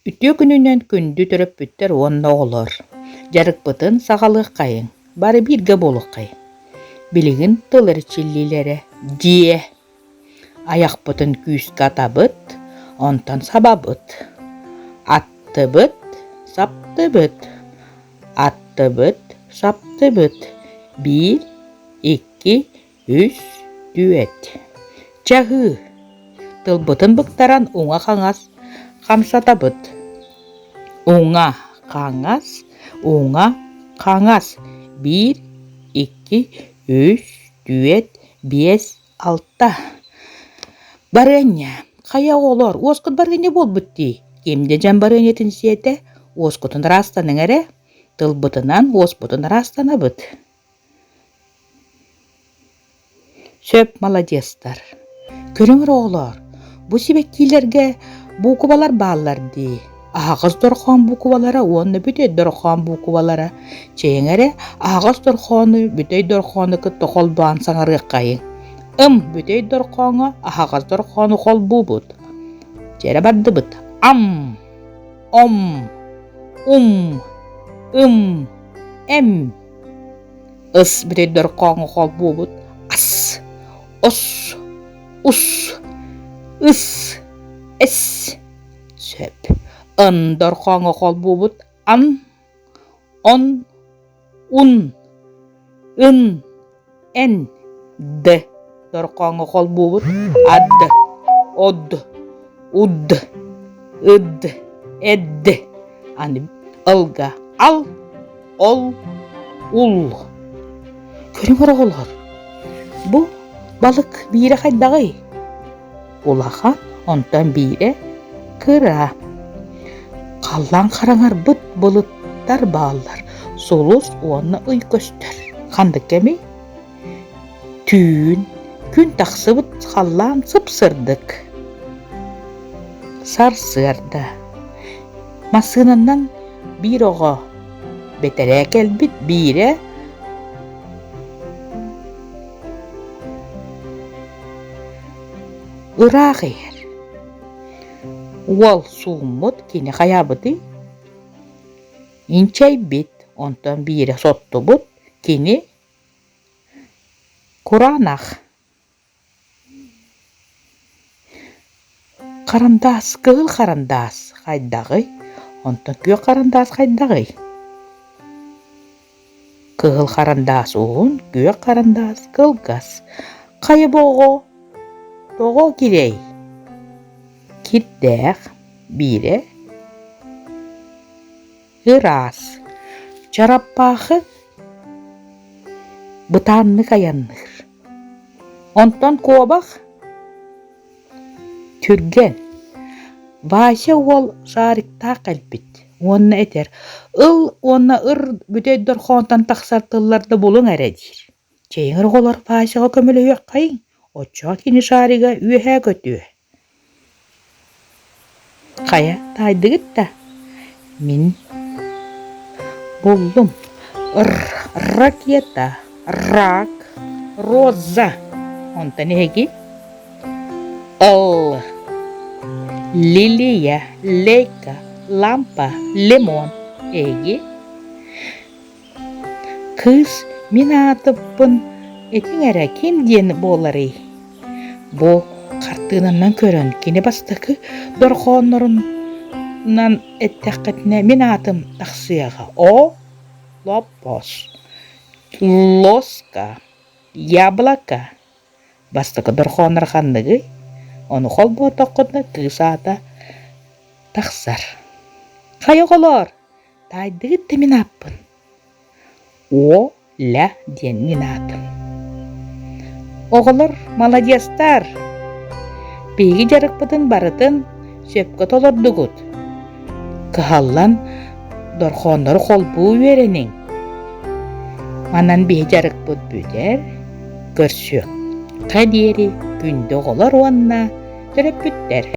Үтүө күнүнэн күндү төрөппүттэр уонна оҕолор! Дьарыкпытын саҕалыаххайыҥ, бары бииргэ буолуоххайыҥ. Билигин тыл эрчиллиилэрэ дьиэ. Айахпытын күүскэ атабыт, онтон сабабыт. Аттыбыт, саптыбыт, аттыбыт, саптыбыт. Биир, икки, үс, түөрт. Чаһыы. Тылбытын быктаран уҥа-хаҥас хамсатабыт. Уҥа-хаҥас, уҥа-хаҥас. Биир, икки, үс, түөрт, биэс, алта. Барыанньа. Хайа оҕолор, уоскут барыанньа буолбут дии. Ким да дьон барыанньатын сиэтэ, уоскутун ыраастаныҥ эрэ. Тылбытынан уоспутун ыраастанабыт. Сөп, маладьыастар. Көрүҥ эрэ оҕолоор, бу сибэккилэргэ буукубалар бааллар дии. Аһаҕас дорҕоон буукубалара уонна бүтэй дорҕоон буукубалара. Чэйиҥ эрэ, аһаҕас дорҕоону бүтэй дорҕоону кытта холбоон саҥарыаххайыҥ. Ым бүтэй дорҕооҥҥо аһаҕас дорҕоону холбуубут. Дьэ эрэ бардыбыт. Ам, ом, ум, ым, эм. Ыс бүтэй дорҕооҥҥо холбуубут ас, ос, ус, ыс, эс. Сөп. Ын дорҕооҥҥо холбуубут ан, он, ун, ын, эн. Д дорҕооҥҥо холбуубут ад, од, уд, ыд, эд. Аны ылга ал, Ол ул. Көрүҥ оҕолор, бу балык биирэ хайдаҕый? Улахан, онтон биирэ кыра. Халлаан хараҥарбыт былыттар бааллар, сулус уонна ый көстөр. Ханнык кэмий? Түүн, күн тахсыбыт халлаан сып-сырдык. Сарсыарда массыынанан биир оҕо бэтэрээ кэлбит, биирэ ыраах иһэр. Уол сууммут, кини хайаабытый? Инчэйбит, онтон биирэ соттубут, кини Кураанах Харандаас, кыһыл харандаас хайдаҕый, онтон күөх харандаас хайдаҕый? Кыһыл харандаас уһун, күөх харандаас кылгас. Хайа бу оҕо тоҕо кирэй? Кирдээх, биирэ Ыраас, чараппаахы бытааннык айанныыр. Онтон куобах түргэн. Вася уол шариктаах кэлбит уонна этэр: «Ыл уонна ыр бүтэй дорҕоонтон тахсар тылларда булуҥ эрэ» диир. Чэйиҥ оҕолор Васяҕа көмөлөһүөххэйиҥ, оччоҕо кини шарига үөһээ көтүө. Хайа, таайдыгыт да? Мин буллум. Ракета, рак, роза. Онтон эһиги? Л, лилия, лейка, лампа, лимон. Эһиги? Кыыс мин аатыппын этиҥ эрэ ким диэн буоларый? Бу хартыынанан көрөн кини бастакы дорҕооннорунан эттэххитинэ мин аатым тахсыаҕа О лоппос лоска яблоко Бастакы дорҕооннор ханныгый? Ону холбоотоххуна кыыс аата тахсар. Хайа оҕолоор, Таайдыгыт да мин ааппын О-ля диэн мин аатым. Оҕолор маладьыастар! Биһиги дьарыкпытын барытын сөпкө толордугут. Кыһаллан дорҕооннору холбуу үөрэниҥ. Манан биһи дьарыкпыт бүтэр, көрсүөххэ диэри күндү оҕолор уонна төрөппүттэр.